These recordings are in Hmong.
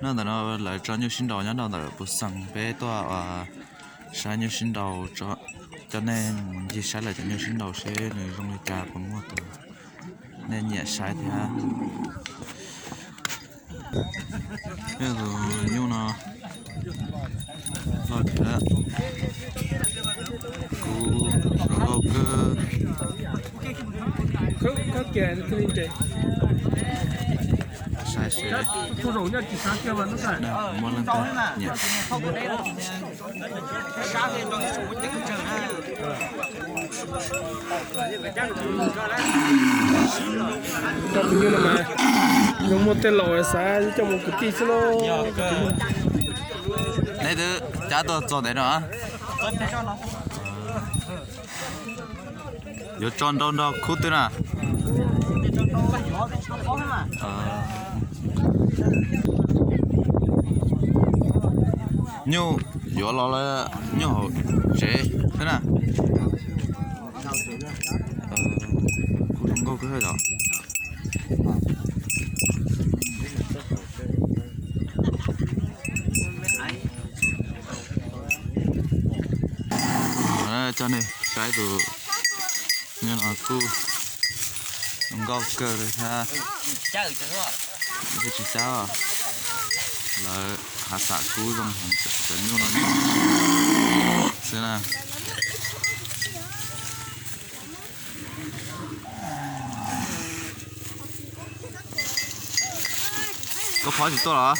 No ntawm no lawv tso nyuj sib nraus nyob rau ntawm Pus Xees, peb tuaj saib nyuj sib nraus, coj nej mus ncig saib lawv cov nyuj sib nraus seb nws zoo li cas, puas muaj tus nej nyiam saib thiab. Peb tus nyuj no loj kawg, kub zoo nkauj kawg. Saib seb muaj leej twg nyiam. Cov tus nyuj no mas zoo muaj tej laus xav coj mus kwv tij xwb lauj. Neb twb cab tuaj txog ntev no. Yuav tso nrau nrog khub twg na? Nyuj yuav los lawm, nyuj hauv tsev xwb na. Kuj zoo nkauj kawg yom. Coj nej saib tus nyuj no kuj zoo nkauj kawg li thiab. Tsis cab, lawv hav xam kub zoo heev, cov nyuj no xwb na. Koj phob tsis tuaj los?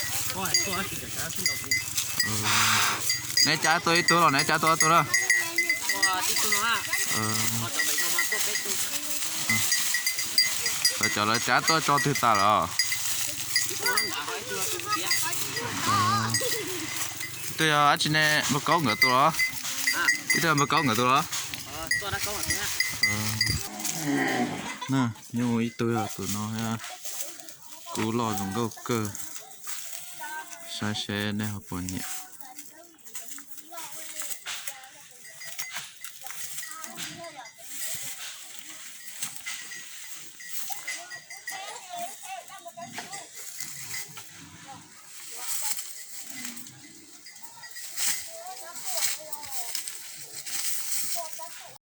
Neb cab tuaj ib tug los neb cab tuaj ob tug na. Cov lawv cab tuaj tso twg tas lawm? Ib tug yog dab tsi ne, Npawg Kaub nkawd tus los? Ib tug yog Npawg Kaub nkawd tus los? Nyuj ib tug yog tus no thiab, kuj loj zoo nkauj kawg. Saib seb nej ho puas nyiam.